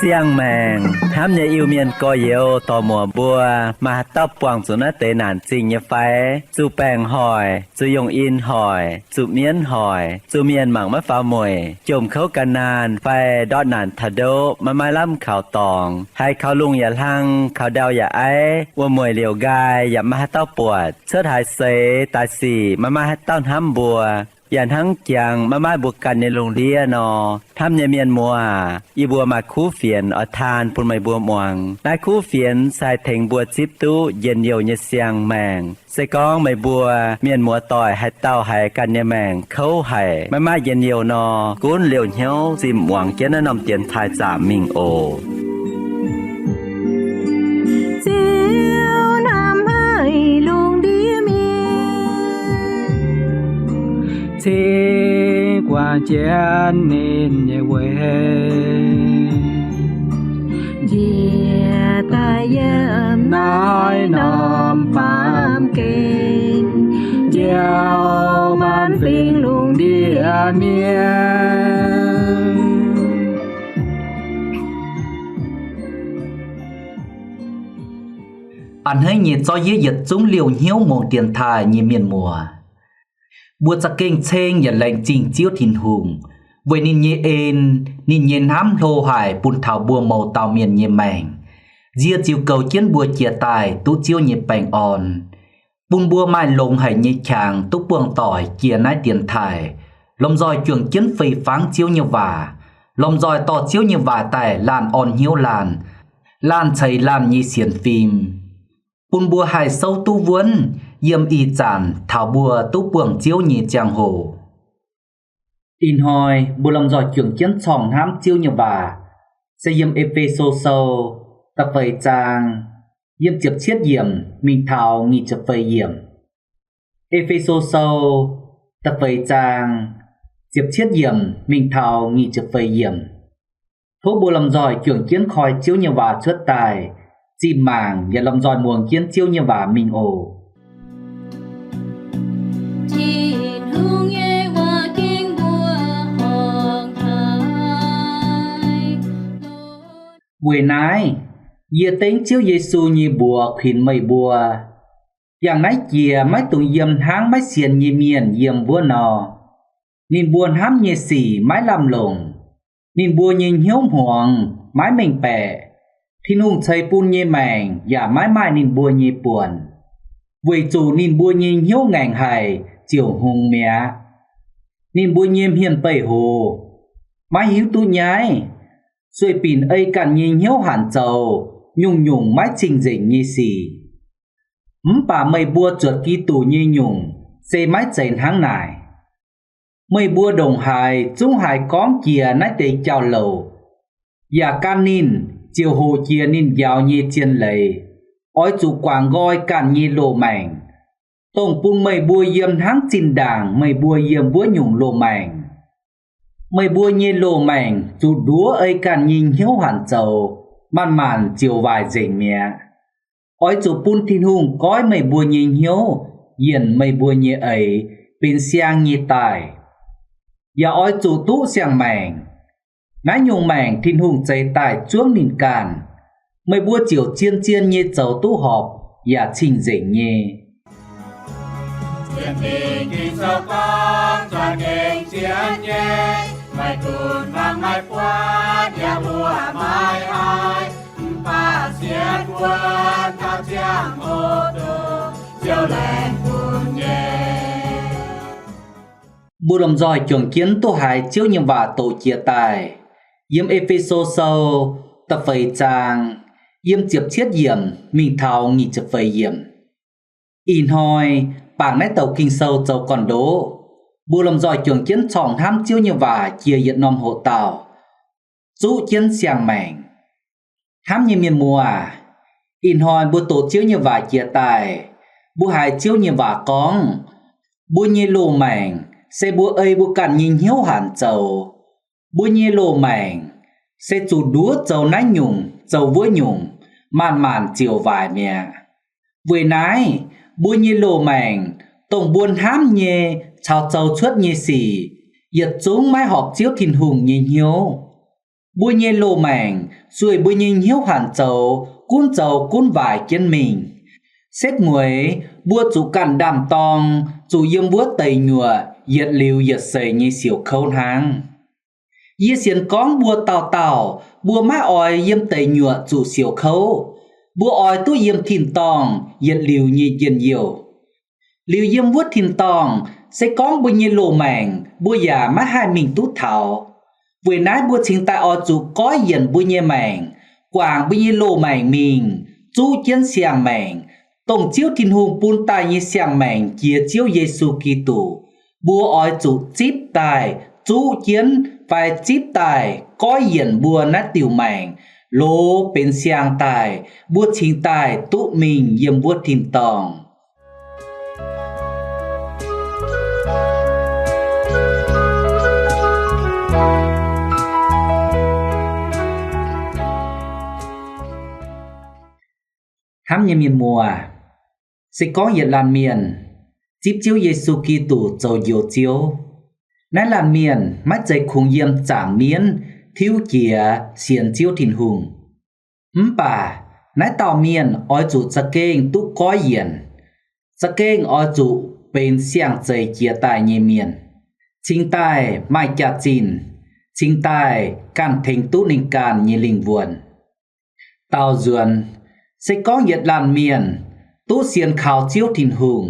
Siang-maengc hnamv nyei Iu-Mienh gorx-youz dorc-muoc mbuo, maaih haaix dauh buangh zuqc naaiv deix naanc zingh nyei fai? Zuqc baengc hoic, zuqc yungh in hoic, zuqc mienv hoic, zuqc mienh mangc maiv faaux mueic, jomc kouv gan naanh fai ndortv naanc taux ndoqv maiv maaih lamh kaux dorngx, haiz kaux lungh yaac hlang, kaux ndau yaac aiv, wuom-mueic liouc nqaai yaac maiv maaih haaix dauh buatc, cuotv haaix seix daaih sic maiv maaih haaix dauh hnamv mbuo, yaac hnangv jangx maiv maaih mbuo ganh nyei lungh ndiev nor, hnamv nyei mienh muoz aac, yie mbuo maaih kuv fienx oix taan bun meih mbuo muangx. Naaiv kuv fienx se haih tengx mbuo zipv duqv njien-youh nyei siang-maengc. Se gorngv meih mbuo mienh muoz-doic haaix dauh haiz ganh nyei maengc kouv haic, maiv maaih njien-youh nor, gunv liouh hnyouv zinh muangx jienv naaiv norm dienx taaih zaamc mingh oc. Ziouv hnamv haic lungh ndiev mienh, cingx guangc jienv ninh nyei weic, njiec daaih yiem naaiv norm baamh gen, njoux maanc fingx lungh ndiev mienh. A'hneiv nyei zorqv yie yietc zungv liouh hnyouv ngongh dienx taaih nyei mienh muoz, mbuo za'gengh ceng yaac laengz zingh Ziouv Tin-Hungh weic ninh nyei en, ninh nyei hnamv hlo haic bun taux mbuo mouz dauh mienh nyei maengc, nzie ziux goux jienv mbuo jiex daaih duqv Ziouv nyei baengh orn, bun mbuo maaih longx haic nyei qangx duqv buangh doic jiex naaiv dienx taaih, lomh nzoih juangc jienv fei fangv Ziouv nyei waac, lomh nzoih dorh Ziouv nyei waac daaih laanh orn hnyouv laanh, laanh ceix laanh nyei sienx fim, bun mbuo haih souv duqv wuonv yiem ih zanc taux mbuo duqv buangh Ziouv nyei ziangh hoc. Ih hnoi mbuo lomh nzoih juangc jienv corngh hnamv Ziouv nyei waac se yiem E^fe^so Sou da'feix zaang, yiem ziepc cietv yiemc mingh taux nyic ziepc feix yiemc. E^fe^so Sou da'feix zaang, ziepc cietv yiemc mingh taux nyic ziepc feix yiemc. Tov mbuo lomh nzoih juangc jienv koi Ziouv nyei waac cuotv daaih, zinh mangc yaac lomh nzoih muangx jienv Ziouv nyei waac mingh oc. Tin-Hungh nyei waac gengh mbuo horngh haic. Weic naaiv, yie dengv Ziouv Yesu nyei mbuox kuinx meih mbuo, yangh naaiv jiex maiv dungx yiem hnangv maiv sienx nyei mienh yiem wuov nor. Ninh mbuo hnamv nyei sic maiv lamh longc. Ninh mbuo nyei hnyouv hmuangx, maiv mengh baeqc. Tin-Hungh ceix bun nyei maengc yaac maiv maaih ninh mbuo nyei buonc, weic zuqc ninh mbuo nyei hnyouv ngaengc haic ziouc hngongx mi'aqv. Ninh mbuo nyei hmien beih hoz, maiv hiuv duqv nyaiv, sueih binc ei ganh nyei hnyouv hanc zoux nyungc-nyungc maiv cing-nzengc nyei sic. Mv baac meih mbuo zuotc Giduc nyei nyungc se maiv zeiz hnangv naaic. Meih mbuo ndongc haaix zungv haiz gorngv jiex naaiv deix jauv-louc, yaac gan ninh ziouc hoqc jiex ninh njaaux nyei zien leiz. Oix zuqc guangc nqoi ganh nyei loz-maengc, dongh bun meih mbuo yiem hnangv zinh ndaangc meih mbuo yiem wuov nyungc loz-maengc. Meih mbuo nyei loz-maengc zuqc nduov ei ganh nyei hnyouv hanc zoux, maanc-maanc ziouc waaic nzengc mi'aqv. Oix zuqc bun Tin-Hungh goiv meih mbuo nyei hnyouv, yienc meih mbuo nyei eix benx siang nyei daaih. Yaac oix zuqc duqv siang-maengc. Naaiv nyungc maengc Tin-Hungh zeix daaih zuangv ninh ganh, meih mbuo ziouc zien-zien nyei zoux duqv horpc yaac cing-nzengc nyei. Mbuo lomh nzoih juangc jienv duqv haiz Ziouv nyei waac doqc jiex daaih, yiem E^fe^so Sou da'feix zaang, yiem ziepc cietv yiemc mingh taux nyic ziepc feix yiemc. Ih hnoi bangc naaiv douc Ging-Sou zoux gorn-ndoqv, mbuo lomh nzoih juangc jienv corngh hnamv Ziouv nyei waac jiex yietc norm hoqc dauh, zuqv jienv siang-maengc. Hnamv nyei mienh muoz, ih hnoi mbuo doqc Ziouv nyei waac jiex daaih, mbuo haiz Ziouv nyei waac gorngv, mbuo nyei loz-maengc se mbuo ei mbuo ganh nyei hnyouv hanc zoux. Mbuo nyei loz-maengc se zuqc nduov zoux naaiv nyungc zoux wuov nyungc, maanc-maanc ziouc waaic mi'aqv. Weic naaiv, mbuo nyei loz-maengc, dongh mbuo hnamv nyei caux zoux cuotv nyei sic, yietc zungv maiv horpc Ziouv Tin-Hungh nyei hnyouv. Mbuo nyei loz-maengc sueih mbuo nyei hnyouv hanc zoux gunv zoux gunv waaic jienv mingh. Setv mueiz mbuo zuqc ganh ndaam-dorng, zuqc yiem wuov deic nyuoqc yietc liuz yietc seix nyei siouc kouv hnangv. Yie sienx gorngv mbuo dauh dauh mbuo maiv oix yiem deic nyuoqc zuqc siouc kouv. Mbuo oix duqv yiem tin-dorngh yietc liuz nyei njien-youh. Liuz yiem wuov tin-dorngh, se gorngv mbuo nyei loz-maengc mbuo yaac maiv haih mingh duqv taux. Weic naaiv mbuo cingx daaih oix zuqc goiv yienc mbuo nyei maengc, guangc mbuo nyei loz-maengc mingh, zuqv jienv siang-maengc, dongh Ziouv Tin-Hungh bun daaih nyei siang-maengc jiex Ziouv Yesu Giduc. Mbuo oix zuqc zipv daaih zuqv jienv fai zipv daaih goiv yienc mbuo naaiv diuc maengc, loz benx siang daaih, mbuo cingx daaih duqv mingh yiem wuov tin-dorngh. Hnamv nyei mienh muoz, se gorngv yietc laanh mienh zipv Ziouv Yesu Giduc zoux njoux Ziouv, naaiv laanh mienh maiv zeiz kungx yiem zaangc mienv tiuv jiex sienx Ziouv Tin-Hungh. Mv baac naaiv dauh mienh oix zuqc za'gengh duqv goiv yienc, za'gengh oix zuqc benx siang-zeix jiez daaih nyei mienh, cingx daaih maaih jaax-zinh, cingx daaih ganh tengx duqv ninh ganh nyei lingh wuonh. Daaux nzuonx, se gorngv yietc laanh mienh duqv sienx kaux Ziouv Tin-Hungh,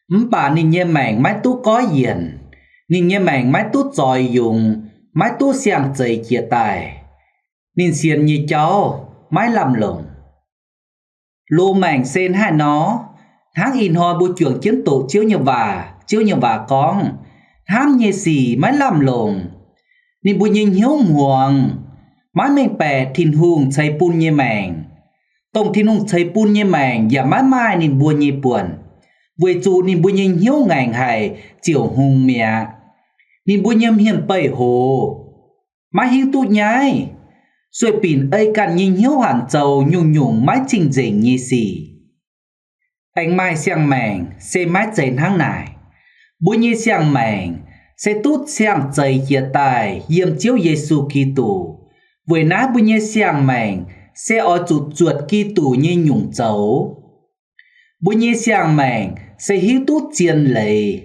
mv baac ninh nyei maengc maiv duqv goiv yienc, ninh nyei maengc maiv duqv zoix yungz, maiv duqv siang-zeix jiez daaih, ninh sienx nyei jauv maiv lamh longc. Loz-maengc se hnangv haaix nor? Hnangv ih hnoi mbuo juangc jienv doqc Ziouv nyei waac, Ziouv nyei waac gorngv, hnamv nyei sic maiv lamh longc. Ninh mbuo nyei hnyouv hmuangx, maiv mengh baeqc Tin-Hungh ceix bun nyei maengc. Dongh Tin-Hungh ceix bun nyei maengc yaac maiv maaih ninh mbuo nyei buonc, weic zuqc ninh mbuo nyei hnyouv ngaengc haic ziouc hngongx mi'aqv. Ninh mbuo nyei hmien beih hoz, maiv hiuv duqv nyaiv, sueih binc ei ganh nyei hnyouv hanc zoux nyungc-nyungc maiv cing-nzengc nyei sic. Aengx maaih siang-maengc se maiv zeiz hnangv naaic. Mbuo nyei siang-maengc se duqv siang-zeix jiez daaih yiem Ziouv Yesu Giduc. Weic naaiv mbuo nyei siang-maengc se oix zuqc zuotc Giduc nyei nyungc zoux. Mbuo nyei siang-maengc se hiuv duqv zien leiz.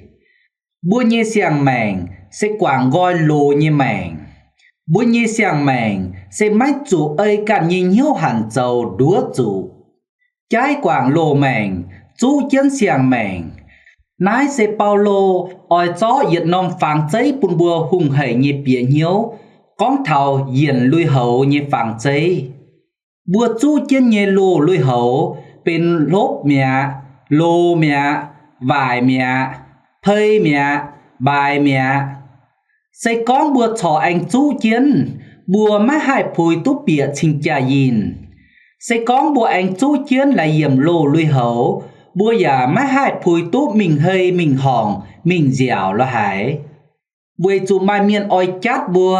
Mbuo nyei siang-maengc se guangc nqoi loz nyei maengc. Mbuo nyei siang-maengc se maiv zuqc ei ganh nyei hnyouv hanc zoux nduov zuqc. Jaiv guangc loz-maengc, zuqv jienv siang-maengc. Naaiv se Baulo oix zorqv yietc norm fangx zeiv bun mbuo hungh haic nyei bieqc hnyouv, gorngv taux yienc lui-houx nyei fangx zeiv. Mbuo zuqv jienv nyei loz lui-houx benx hlopv mi'aqv, loz mi'aqv, waaic mi'aqv, pei mi'aqv, mbaaix mi'aqv. Se gorngv mbuo corc aengx zuqv jienv, mbuo maiv haih puix duqv bieqc cing-jaa-yinh. Se gorngv mbuo aengx zuqv jienv laaix yiemc loz lui-houx, mbuo yaac maiv haih puix duqv mingh hei mingh horngc mingh nziaauc la'haic. Weic zuqc maaih mienh oix jatv mbuo,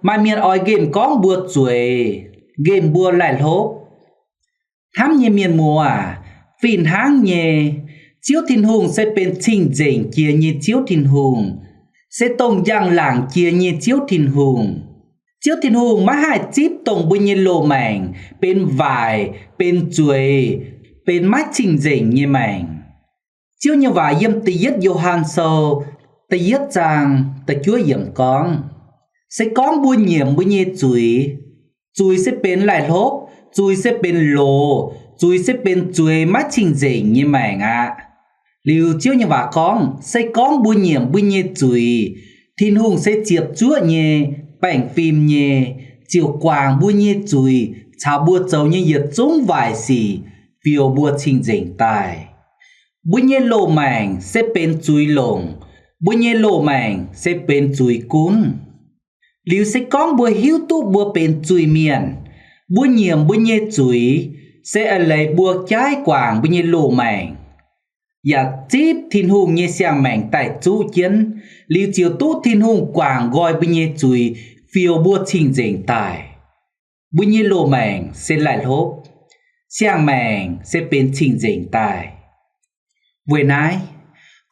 maaih mienh oix nqemh gorngv mbuo zueiz, nqemh mbuo laih hlopv. Hnamv nyei mienh muoz aac, fih hnangv nyei, Ziouv Tin-Hungh se benx cing-nzengc jiex nyei Ziouv Tin-Hungh, se dongh njang-laangc jiex nyei Ziouv Tin-Hungh. Ziouv Tin-Hungh maiv haih zipv dongh mbuo nyei loz-maengc benx waaic, benx zueiz, benx maiv cing-nzengc nyei maengc. Ziouv nyei waac yiem da'yietv Yo^han Sou da'yietv zaang da'juov yiemc gorngv, se gorngv mbuo nyiemc mbuo nyei zuiz, zuiz se benx laih hlopv, zuiz se benx loz, zuiz se benx zueiz maiv cing-nzengc nyei maengc aqv. Liuz Ziouv nyei waac gorngv, se gorngv mbuo nyiemc mbuo nyei zuiz, Tin-Hungh se ziepc zuoqv nyei, baengh fim nyei, ziouc guangc mbuo nyei zuiz caux mbuo zoux nyei yietc zungv waaic sic, fioux mbuo cing-nzengc daaih. Mbuo nyei loz-maengc se benx zuiz longc, mbuo nyei loz-maengc se benx zuiz gunv. Liuz se gorngv mbuo hiuv duqv mbuo benx zuiz-mienh, mbuo nyiemc mbuo nyei zuiz, se a'leiz mbuo jaiv guangc mbuo nyei loz-maengc, yaac zipv Tin-Hungh nyei siang-maengc daaih zuqv jienv, liuz ziouc duqv Tin-Hungh guangc nqoi mbuo nyei zuiz, fioux mbuo cing-nzengc daaih. Mbuo nyei loz-maengc se laih hlopv, siang-maengc se benx cing-nzengc daaih. Weic naaiv,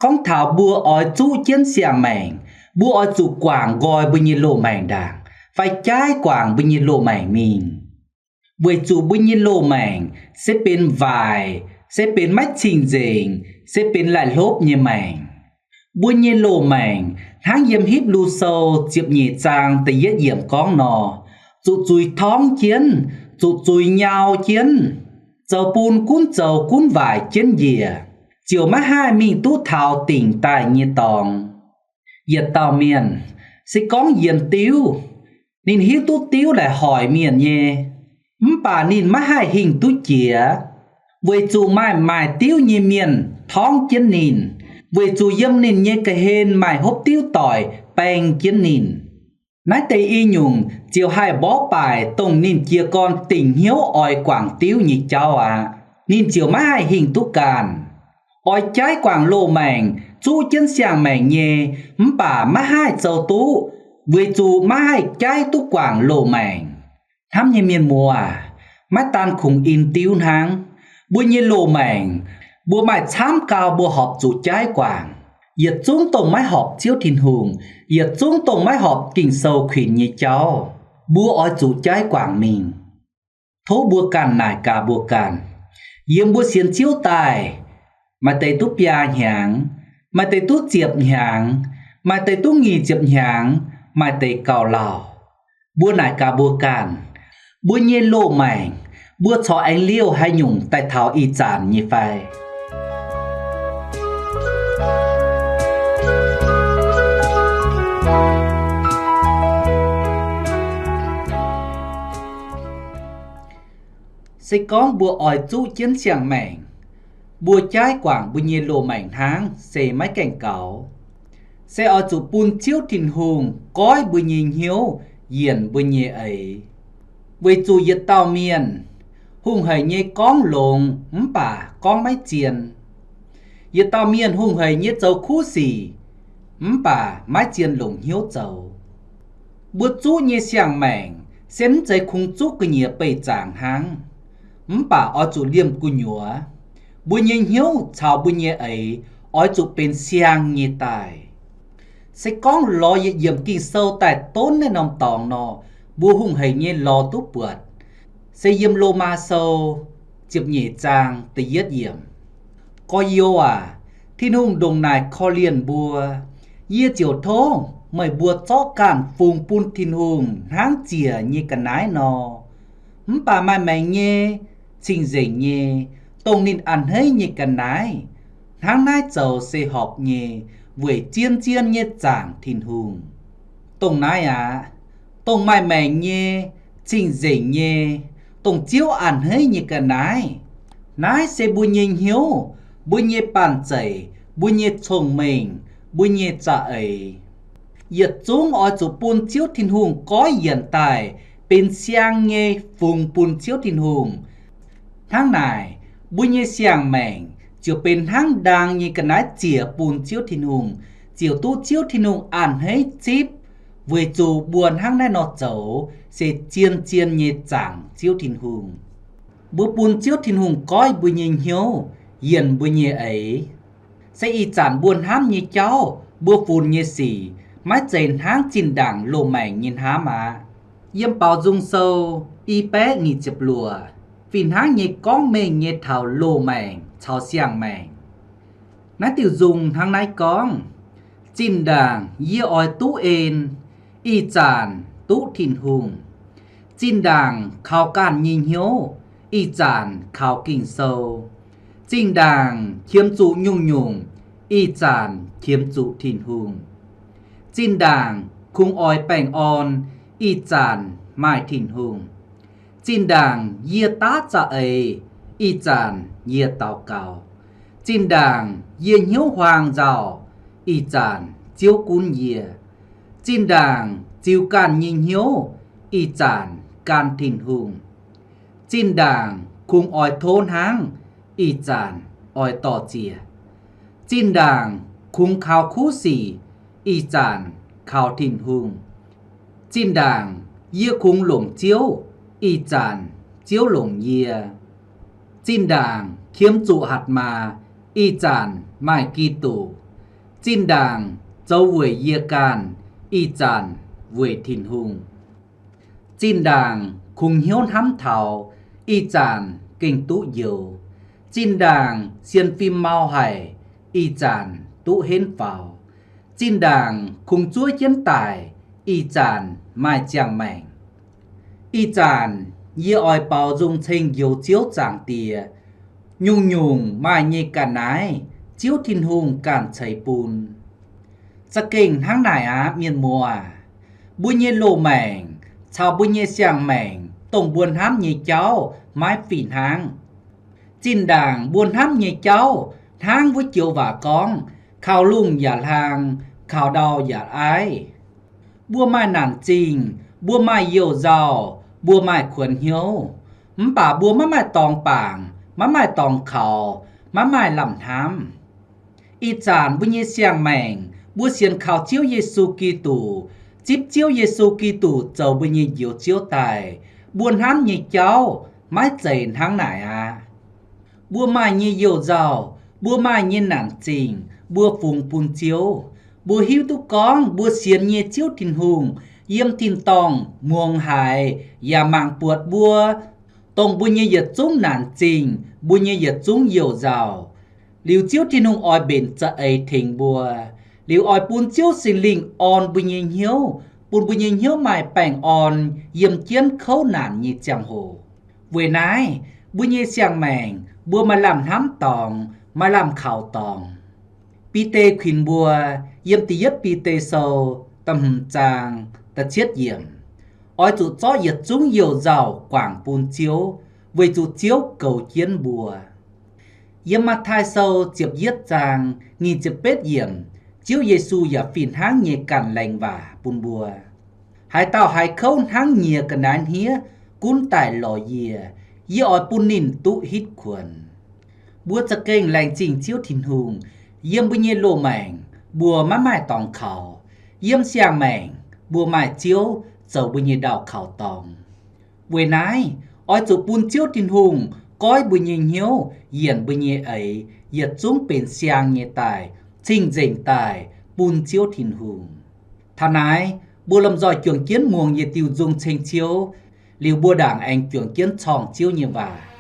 gorngv taux mbuo oix zuqv jienv siang-maengc, mbuo oix zuqc guangc nqoi mbuo nyei loz-maengc ndaangc fai jaaiv guangc mbuo nyei loz-maengc mingh. Weic zuqc mbuo nyei loz-maengc se benx waaic, se benx maiv cing-nzengc, se benx laih hlopv nyei maengc. Mbuo nyei loz-maengc hnangv yiem Hipv^lu Sou ziepc nyeic zaang da'yietv yiemc gorngv nor, zuqc zuiz torngv jienv, zuqc zuiz nyau jienv, zoux bun gunv zoux gunv waaic jienv njiec, ziouc maiv haih mingh duqv taux dingc daaih nyei dorngx. Yietc dauh mienh, se gorngv yienx diuv, ninh hiuv duqv diuv laaic hoic mienh nyei, mv baac ninh maiv haih hingh duqv jiex, weic zuqc maaih maaic diuv nyei mienh torngv jienv ninh, weic zuqc yiem ninh nyei ga'hlen maaih hopv diuv doic baeng jienv ninh. Naaiv deix i nyungc ziouc haih mborqv baaic dongh ninh jiez gorn dingc hnyouv oix guangc diuv nyei jauv aqv. Ninh ziouc maiv haih hingh duqv ganh. Oix jaaiv guangc loz-maengc, zuqv jienv siang-maengc nyei, mv baac maiv haih zoux duqv, weic zuqc maiv haih jaaiv duqv guangc loz-maengc. Hnamv nyei mienh muoz aac, maiv daan kungx in diuv hnangv, mbuo nyei loz-maengc, mbuo maaih camv gau mbuo horpc zuqc jaaiv guangc. Yietc zungv dongh maiv horpc Ziouv Tin-Hungh, yietc zungv dongh maiv horpc Ging-Sou kuinx nyei jauv, mbuo oix zuqc jaaiv guangc mingh. Tov mbuo ganh naaic gaax mbuo ganh. Yiem mbuo sienx Ziouv daaih, maaih deix duqv biaa hnyangx, maaih deix duqv ziepc hnyangx, maaih deix duqv nyic ziepc hnyangx, maaih deix gauh lauh. Mbuo naaic gaax mbuo ganh, mbuo nyei loz-maengc, mbuo corc aengx liouh haaix nyungc daaih taux ih zanc nyei fai? Se gorngv mbuo oix zuqv jienv siang-maengc, mbuo jaaiv guangc mbuo nyei loz-maengc hnangv se maiv gaengh gaux. Se oix zuqc bun Ziouv Tin-Hungh goiv mbuo nyei hnyouv yienc mbuo nyei eix. Weic zuqc yietc dauh mienh hungh haic nyei gorngv longx mv baac gorngv maiv zien. Yietc dauh mienh hungh haic nyei zoux kuv sic mv baac maiv zien longc hnyouv zoux. Mbuo zuqv nyei siang-maengc se mv zeiz kungx zuqv ga'nyiec beih zaangc hnangv, mv baac oix zuqc liemh gu'nyuoz. Mbuo nyei hnyouv caux mbuo nyei eix oix zuqc benx siang nyei daaih. Se gorngv lorz yietc yiemc Ging-Sou daaih donv naaiv norm dorngx nor, mbuo hungh haic nyei lorz duqv buatc. Se yiem Lomaa Sou ziepc nyeic zaang da'yietv yiemc. Gorx-youz aac, Tin-Hungh ndongc naaic korv-lienh mbuo, yie ziouc tov meih mbuo zorqv ganh fungx bun Tin-Hungh hnangv ziec nyei ga'naaiv nor. Mv baac maaih maengc nyei, cing-nzengc nyei, dongh ninh a'hneiv nyei ga'naaiv, hnangv naaiv zoux se horpc nyei, weic zien-zien nyei zaangc Tin-Hungh. Dongh naaiv aqv, dongh maaih maengc nyei, cing-nzengc nyei, dongh Ziouv a'hneiv nyei ga'naaiv, naaiv se mbuo nyei hnyouv, mbuo nyei banh zeic, mbuo nyei cong-mengh, mbuo nyei za'eix. Yietc zungv oix zuqc bun Ziouv Tin-Hungh goiv yienc daaih benx siang nyei fungx bun Ziouv Tin-Hungh. Hnangv naaic, mbuo nyei siang-maengc ziouc benx hnangv ndaang nyei ga'naaiv ziec bun Ziouv Tin-Hungh, ziouc duqv Ziouv Tin-Hungh a'hneiv zipv, weic zuqc mbuo hnangv naaiv nor zoux se zien-zien nyei zaangc Ziouv Tin-Hungh. Mbuo bun Ziouv Tin-Hungh goiv mbuo nyei hnyouv, yienc mbuo nyei eix. Se ih zanc mbuo hnamv nyei jauv, mbuo funx nyei sic, maiv zeiz hnangv zinh ndaangc loz-maengc nyei hnamv aqv. Yiem Baaux Nzung Sou i baeqv nyic ziepc luoqc fih hnangv nyei gorngv mengh nyei taux loz-maengc caux siang-maengc. Naaiv diuh nzung hnangv naaiv gorngv, Zinh ndaangc yie oix duqv en, ih zanc duqv Tin-Hungh. Zinh ndaangc kaux ganh nyei hnyouv, ih zanc kaux Ging-Sou. Zinh ndaangc qiemx zuqc nyungc-nyungc, ih zanc qiemx zuqc Tin-Hungh. Zinh ndaangc kungx oix baengh orn, ih zanc maaih Tin-Hungh. Zinh ndaangc yie daav za'eix, ih zanc yie daux gaux. Zinh ndaangc yie hnyouv huaang nzauh, ih zanc Ziouv gunv yie. Zinh ndaangc ziux ganh nyei hnyouv, ih zanc gan Tin-Hungh. Zinh ndaangc kungx oix tov hnangv, ih zanc oix dor-ziec. Zinh ndaangc kungx kaux kuv sic, ih zanc kaux Tin-Hungh. Zinh ndaangc yie kungx longc Ziouv, ih zanc Ziouv longc yie. Zinh ndaangc qiemx zuqc hatc maaz, ih zanc maaih Giduc. Zinh ndaangc zoux weic yie ganh, ih zanc weic Tin-Hungh. Zinh ndaangc kungx hnyouv hnamv taux, ih zanc gengh duqv njoux. Zinh ndaangc sienx fim mau haic, ih zanc duqv henv faaux. Zinh ndaangc kungx zuov jienv daic, ih zanc maaih ziangh maengc. Ih zanc yie oix baaux nzung ceng njoux Ziouv Zaangc Diex. Nyungc-nyungc maaih nyei ga'naaiv, Ziouv Tin-Hungh ganh ceix bun. Za'gengh hnangv naaic aqv, mienh muoz. Mbuo nyei loz-maengc caux mbuo nyei siang-maengc, dongh mbuo hnamv nyei jauv, maiv fih hnangv. Zinh ndaangc mbuo hnamv nyei jauv hnangv wuov joux waac gorngv, kaux lungh yaac hlang, kaux ndau yaac aiv. Mbuo maaih naanc zingh, mbuo maaih youh nzauh, mbuo maaih kuonx hnyouv, mv baac mbuo maiv maaih dorngx bangc, maiv maaih dorngx kaux, maiv maaih lamh hnamv. Ih zanc mbuo nyei siang-maengc, mbuo sienx kaux Ziouv Yesu Giduc, zipv Ziouv Yesu Giduc zoux mbuo nyei Njoux Ziouv daaih, mbuo hnamv nyei jauv maiv zeiz hnangv naaic aqv. Mbuo maaih nyei youh nzauh, mbuo maaih nyei naanc zingh, mbuo fungx bun Ziouv. Mbuo hiuv duqv gorngv mbuo sienx nyei Ziouv Tin-Hungh yiem tin-dorngh muangx haiz yaac mangc buatc mbuo, dongh mbuo nyei yietc zungv naanc zingh, mbuo nyei yietc zungv youh nzauh. Liuz Ziouv Tin-Hungh oix mbenc za'eix tengx mbuo. Liuz oix bun Ziouv Singx Lingh orn mbuo nyei hnyouv, bun mbuo nyei hnyouv maaih baengh orn yiem jienv kouv naanc nyei ziangh hoc. Weic naaiv, mbuo nyei siang-maengc mbuo maaih lamh hnamv dorngx, maaih lamh kaux dorngx. Bide kuinx mbuo yiem da'yietv Bide Sou da'hmz zaang da'cietv yiemc, oix zuqc zorqv yietc zungv youh nzauh guangc bun Ziouv, weic zuqc Ziouv goux jienv mbuo. Yiem Matv^taai Sou ziepc yietv zaang nyic ziepc betv yiemc, Ziouv Yesu yaac fih hnangv nyei ganh laengz waac bun mbuo. Haaix dauh haiz kouv hnangv nyiex ga'naaiv hniev gunv daaih lorz yie, yie oix bun ninh duqv hitv kuonx. Mbuo za'gengh laengz zingh Ziouv Tin-Hungh, yiem mbuo nyei loz-maengc mbuo maiv maaih dorngx kaux. Yiem siang-maengc mbuo maaih Ziouv zoux mbuo nyei ndau kaux dorngx. Weic naaiv, oix zuqc bun Ziouv Tin-Hungh goiv mbuo nyei hnyouv, yienc mbuo nyei eix, yietc zungv benx siang nyei daaih, cing-nzengc daaih bun Ziouv Tin-Hungh. Taux naaiv, mbuo lomh nzoih juangc jienv muangx yietc diuh nzung ceng Ziouv, liuz mbuo ndaangc aengx juangc jienv corng Ziouv nyei waac.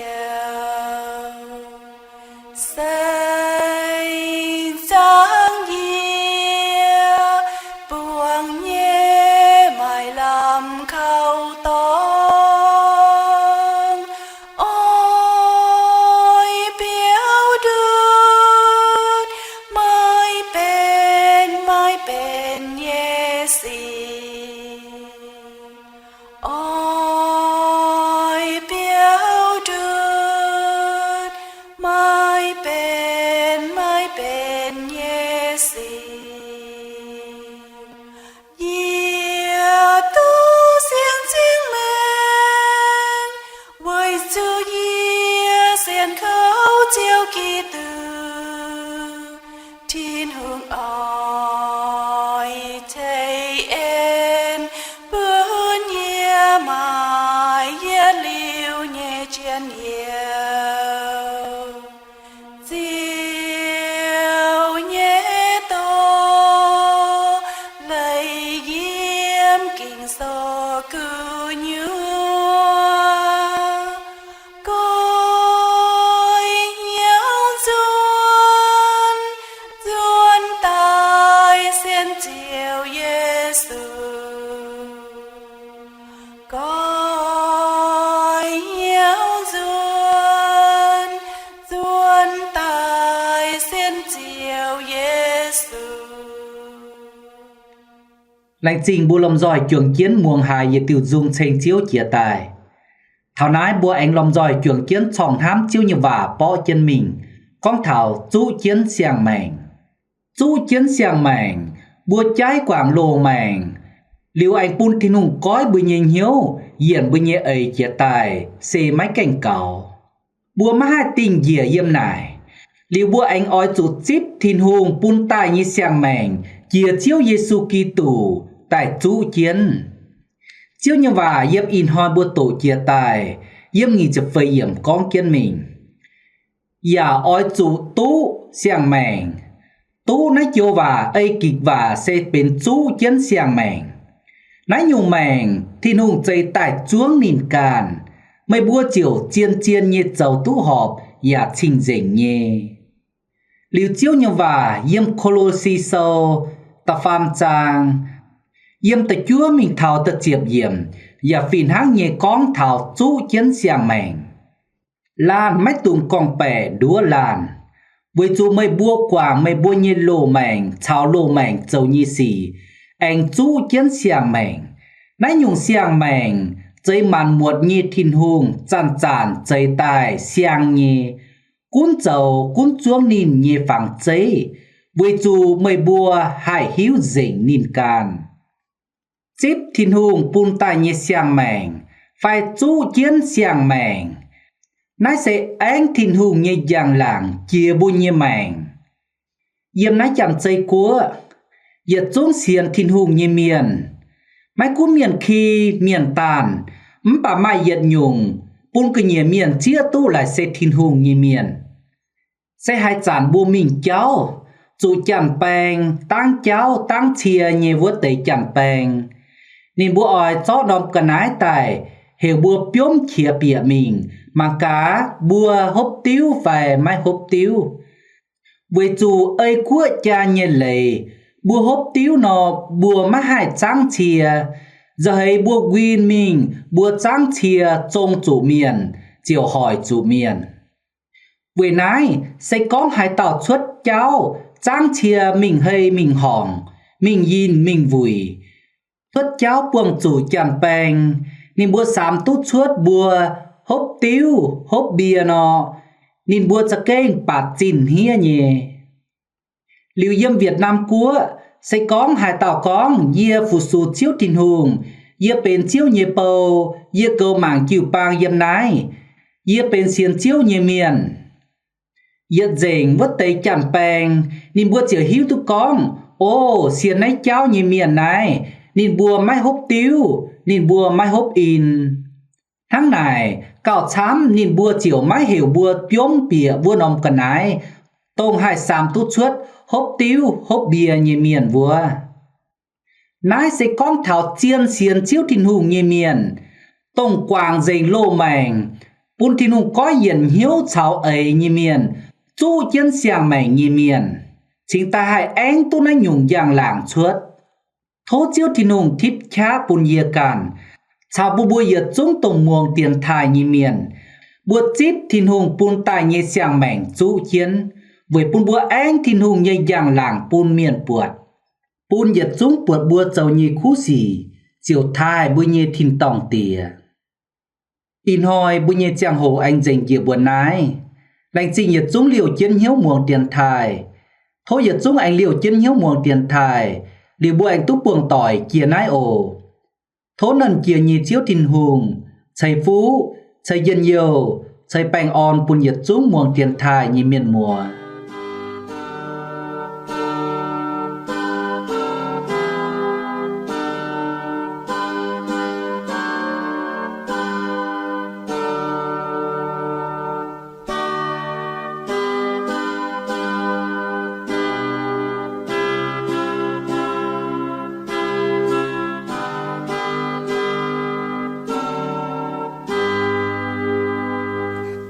Ziouv, seix zaangc yie buangh nyei maaih lamh kaux dorngx, oix biaux ndutv maiv benx maiv benx nyei sic. Oix biaux ndutv maiv benx maiv benx nyei sic. Yie duqv sienx cingx maengc, weic zuqc yie sienx kouv Ziouv Giduc. Tin-Hungh oix tei en bun yie maaih yietc liuz nyei njien-youh. Ziouv nyei doz leih yiem Ging-Sou gu'nyuoz. Goiv hnyouv nzuonx, nzuonx daaih sienx Ziouv Yesu. Goiv hnyouv nzuonx, nzuonx daaih sienx Ziouv Yesu. Laengz zingh mbuo lomh nzoih juangc jienv muangx haiz yietc diuh nzung ceng Ziouv jiex daaih. Taux naaiv mbuo aengx lomh nzoih juangc jienv corngh hnamv Ziouv nyei waac borqv jienv mingh, gorngv taux zuqv jienv siang-maengc. Zuqv jienv siang-maengc, mbuo jaiv guangc loz-maengc, liuz aengx bun Tin-Hungh goiv mbuo nyei hnyouv, yienc mbuo nyei eix jiex daaih se maiv gaengh gaux. Mbuo maiv haih dingh njiec yiem naaic. Liuz mbuo aengx oix zuqc zipv Tin-Hungh bun daaih nyei siang-maengc jiex Ziouv Yesu Giduc daaih zuqv jienv. Ziouv nyei waac yiem ih hnoi mbuo doqc jiex daaih, yiem nyic ziepc feix yiemc gorngv jienv mingh, yaac oix zuqc duqv siang-maengc. Duqv naaiv joux waac ei gikc waac se benx zuqv jienv siang-maengc. Naaiv nyungc maengc Tin-Hungh zeix daaih zuangv ninh ganh, meih mbuo ziouc zien-zien nyei zoux duqv horpc yaac cing-nzengc nyei. Liuz Ziouv nyei waac yiem Ko^lo^si Sou da'faam zaang, yiem da'juov mingh taux da'ziepc yiemc, yaac fih hnangv nyei gorngv taux zuqv jienv siang-maengc. Laanh maiv dungx gorngv-baeqc nduov laanh, weic zuqc meih mbuo guangc meih mbuo nyei loz-maengc caux loz-maengc zoux nyei sic aengx zuqv jienv siang-maengc. Naaiv nyungc siang-maengc zeix maanc muotc nyei Tin-Hungh zanc-zanc zeix daaih siang nyei, gunv zoux gunv zuangv ninh nyei fangx zeiv, weic zuqc meih mbuo haih hiuv nzengc ninh ganh. Zipv Tin-Hungh bun daaih nyei siang-maengc fai zuqv jienv siang-maengc, naaiv se aengv Tin-Hungh nyei njang-laangc jiex mbuo nyei maengc. Yiem naaiv Janx-Zei Guoqv, yietc zungv sienx Tin-Hungh nyei mienh, maiv gunv mienh ki mienh daanh, mv baac maaih yietc nyungc bun ga'nyiec mienh zieqv duqv laaic se Tin-Hungh nyei mienh. Se haaix zanc mbuo mingh jauv, zuqc janx-baeng dangv jauv dangv cie nyei wuov deix janx-baeng, ninh mbuo oix zorqv norm ga'naaiv daaih heuc mbuo biomv qiex bieqc mingh mangc gaax mbuo hopv diuv fai maiv hopv diuv. Weic zuqc ei guoqv jaa nyei leiz, mbuo hopv diuv nor, mbuo maiv haih zangv cie. Nzauh heix mbuo nquin mingh, mbuo zangv cie zong zuqc mienh, ziouc hoic zuqc mienh. Weic naaiv, se gorngv haaix dauh cuotv jauv zangv cie mingh hei mingh horngc, mingh yinh mingh wuic, cuotv jauv buangh zuqc janx-baeng, ninh mbuo samx duqv cuotv mbuo hopv diuv hopv mbie nor, ninh mbuo za'gengh baatc zinh hniev nyei. Liuz yiem Việt Nam Guoqv, se gorngv haaix dauh gorngv, Yie fu-sux Ziouv Tin-Hungh, yie benx Ziouv nyei bou, yie goux mangc jiu-baang yiem naaiv, yie benx sienx Ziouv nyei mienh, yietc nzengc wuov deix janx-baeng ninh mbuo ziouc hiuv duqv gorngv, O, sienx naaiv jauv nyei mienh naaiv, ninh mbuo maiv hopv diuv, ninh mbuo maiv hopv in. Hnangv naaic, gauh camv ninh mbuo ziouc maiv heuc mbuo biomv bieqc wuov norm ga'naaiv, dongh haih samx duqv cuotv hopv diuv hopv mbie nyei mienh wuov. Naaiv se gorngv taux zien sienx Ziouv Tin-Hungh nyei mienh, dongh guangc nzengc loz-maengc, bun Tin-Hungh goiv yienc hnyouv caux eix nyei mienh, zuqv jienv siang-maengc nyei mienh, cingx daaih haih aengv duqv naaiv nyungc njang-laangc cuotv. Tov Ziouv Tin-Hungh tipv qaqv bun yie ganh caux mbuo mbuo yietc zungv dongh muangx dienx taaih nyei mienh, mbuo zipv Tin-Hungh bun daaih nyei siang-maengc zuqv jienv, weic bun mbuo aengv Tin-Hungh nyei njang-laangc bun mienh buatc, bun yietc zungv buatc mbuo zoux nyei kuv sic ziouc taaih mbuo nyei tin-dorngh Diex. Ih hnoi mbuo nyei ziangh hoc aengx nzengc njiec mbuo naaiv. Laengz zingh yietc zungv liouh jienv hnyouv muangx dienx taaih. Tov yietc zungv aengx liouh jienv hnyouv muangx dienx taaih, liuz mbuo aengx duqv buangh doic jiex naaiv oc. Tov Nernh Jiex nyei Ziouv Tin-Hungh ceix fuqv, ceix njien-youh, ceix baengh orn bun yietc zungv muangx dienx taaih nyei mienh muoz.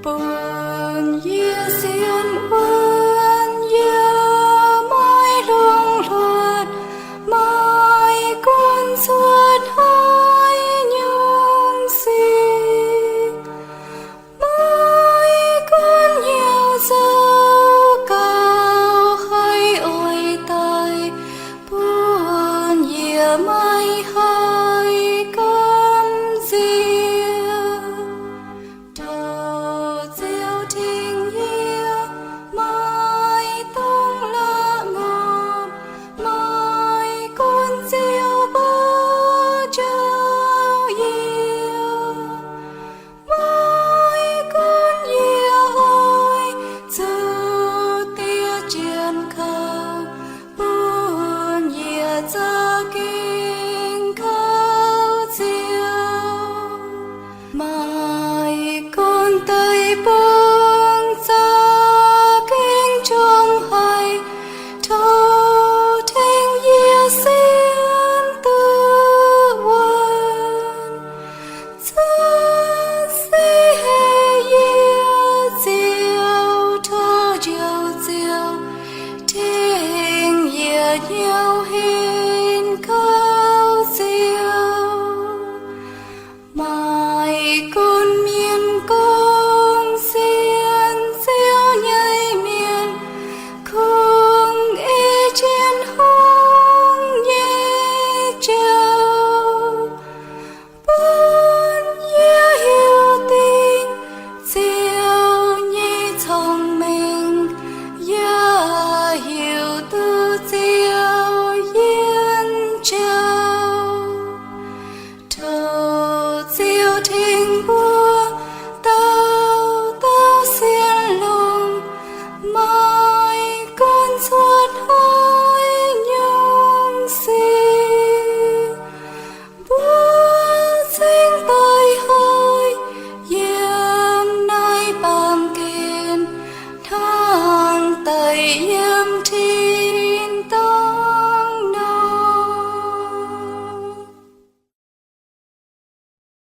Bun yie sienx wuov